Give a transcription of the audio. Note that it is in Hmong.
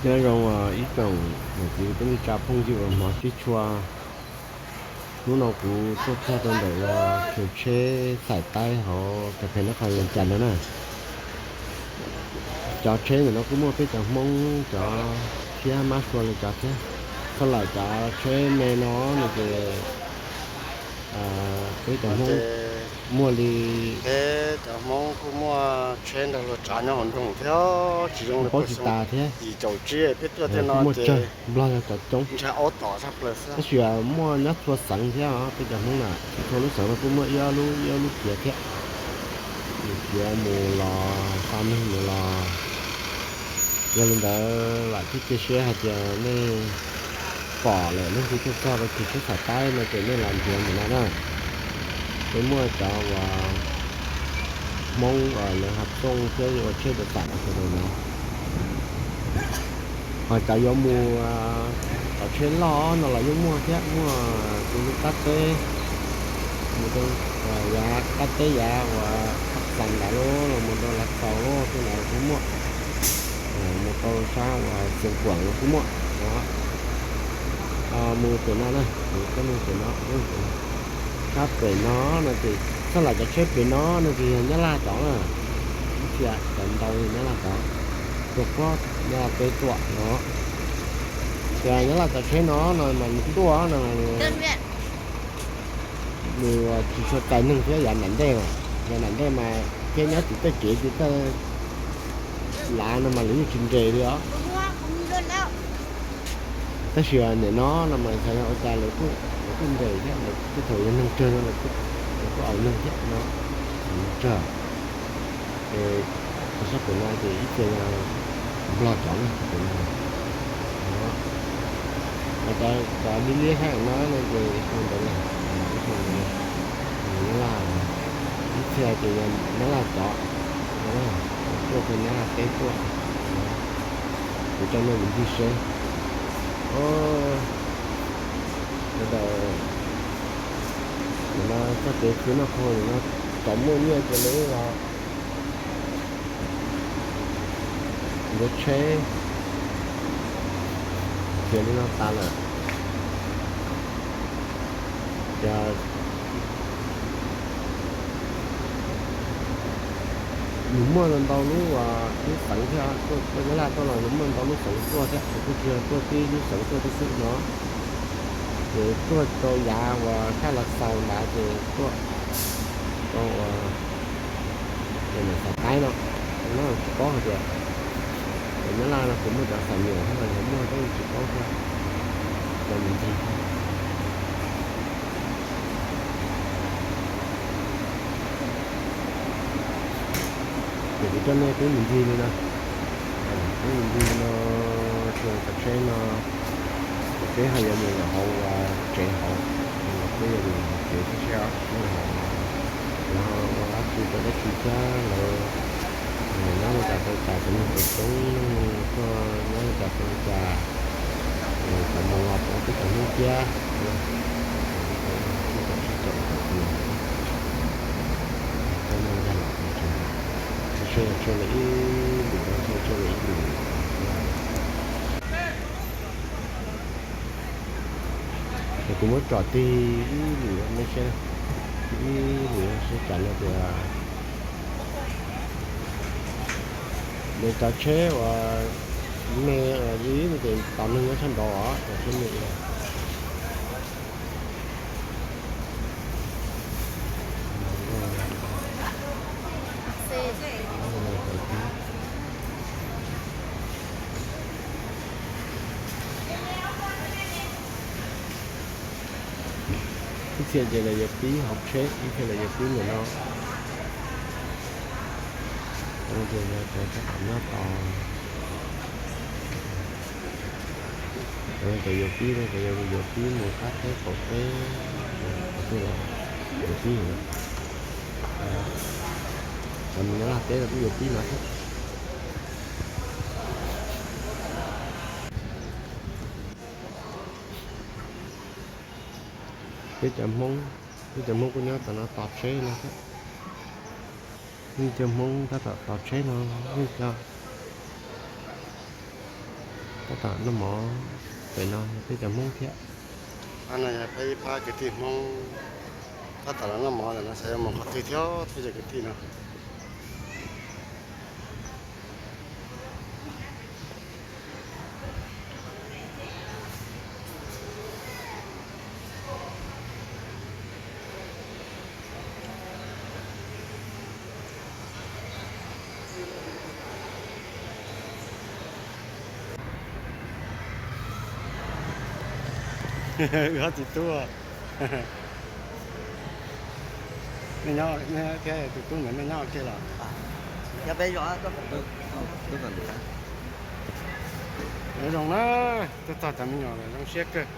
Nyob zoo ib tsoom niam txiv kwv tij neej tsa phooj ywg uas hmov tshua, hnub no kuv tuaj txog rau ntawm uas tsheb xaim taib hauv kas fes Nab Qhas Vees Cas no na. Cov tsheb ntawm no kuj muaj peb cov Hmoob cov thiab, mab sua li cov thiab. Txog lawm cov tsheb me no no ces peb cov Hmoob muaj li, peb cov Hmoob kuj muaj tsheb nrog luag tsav nyob hauv nroog thiab, tsis zoo li paub tsis tas thiab. Yim caum tsib peb tuaj thiab no ces Nplog yog cov coob, ntshai aub tom tshaj plaws xwb. Tab sis muaj nyob txhua xeev thiab os, peb cov Hmoob na txhua lub xeev no kuj muaj ib ob lub, ib ob lub kiav thiab. Kiav mus los, xa neeg mus los. Yog li ntawd vam thiab cia siab hais tias nej pom lawm, leej twg tuaj txog rau tsheb xaim taib no ces nej los nrhiav ntawm no na. Peb muaj cov uas Hmoob uas lawv hav txooj thiab ua tsheb tawm tam no sawv daws na. Ho cov yuav mus, cov tsheb loj no los yeej muaj thiab, muaj tus lub qab teb, mus rau yav qab teb yav uas Thaj Xas ntawd los mus rau Lav Xaus los tej ntawd kuj muaj, mus rau sab uas Xeev Khuam los kuj muaj. Mus pem no na, kuv coj nej pem no, sab pem no no ces txog lawm cov tsheb pem no no ces yog Nyab Laj cov na, ib txhia cov ntau yog Nyab Laj cov, tuaj puag Nyab Laj teb tuaj no. Ces Nyab Laj cov tsheb no no mas nws tuaj no nws tsis tshua txais neeg thiab yav nram ntej na. Yav nram ntej mas thiab nyob tim tej kev tim tej lav no mas lawv yeej tsis nres li os. Tab sis nim no no mas xyov yog ua cas lawv, lawv kuj nres thiab, lawv tej thaum yog neeg tsawg no lawv kuj aus neeg thiab no, neeg tsawg. Ces sab pem no ces ib txhia yog Nplog cov na, sab pem no. Cov liab liab sab no no ces ib txhia ntawd na, ib txhia ntawd na, Nyab Laj, ib txhia ces yog Nyab Laj cov, tuaj pem Nyab Laj teb tuaj. Kuv coj nej mus ncig seb. Sawv daws, nim no txoj kev khwv noj khau nim no txawm muaj nyiaj ces lawv los yuav tsheb khiav li no tas lawm. Ces nws muaj ntau lub, lub xeev thiab, tuaj Nyab Laj tuaj los nws muaj ntau lub xeev tuaj thiab, ces kuj tsis yog tuaj tib lub xeev tuaj tib xwb no. Ces tuaj rau yav uas sab Lav Xaus ntawd ces tuaj rau uas Xaim Taib no, no tsis paub hais tias Nyab Laj no puas muaj cov xaim niam thiab los yog muaj tab tsis paub thiab. Coj mus ncig thiab. Ces kuv coj nej peb mus ncig li no, peb mus ncig li no, txog cov tsheb no, ces peb ho yuav mus lawm hauv tsev hauv, peb yuav mus hauv tsev thiab seb lawv ho ua dab tsi rau dab tsi thiab lawv nyob li cas rau li cas, cov neeg uas coob tuaj nyob li cas rau li cas, cov mus los rau peb cov Hmoob thiab. Coj nej ncaj los pem tsev, seb tshuav li ib lwm no, tshuav li ib lwm no. Ces kuv muab tsom tig ib lwm nej seb, ib lwm seb tsam no tias nws cov tsheb uas me li no ces tos neeg nyob sab nraud os, cov tsheb me. Ib txhia ces lawv yuav pib hauv tsheb, ib txhia lawv yuav pib ntawm no. Ces lawv tab tom nyob tos. Cov yuav pib no, cov yuav pib mus qab teb qaum teb, cov twg los yuav pib no. Cov mus Nyab Laj teb los kuj yuav pib no thiab. Peb cov Hmoob, peb cov Hmoob kuj nyob tom no tos tsheb no thiab. Peb cov Hmoob tab tom tos tsheb no, peb cov Tab tom noj mov pem no yog peb cov Hmoob thiab. Phab no yog phab ib phab kwv tij Hmoob tab tom los noj mov ntawm no, xyov yuav mus qhov twg thiab, peb cov kwv tij no. Wb ob txiv tub, nej nyob thiab tus tub ntawd nej nyob ua ke los? Zoo na, tuaj txog cov me nyuam zoo siab kawg.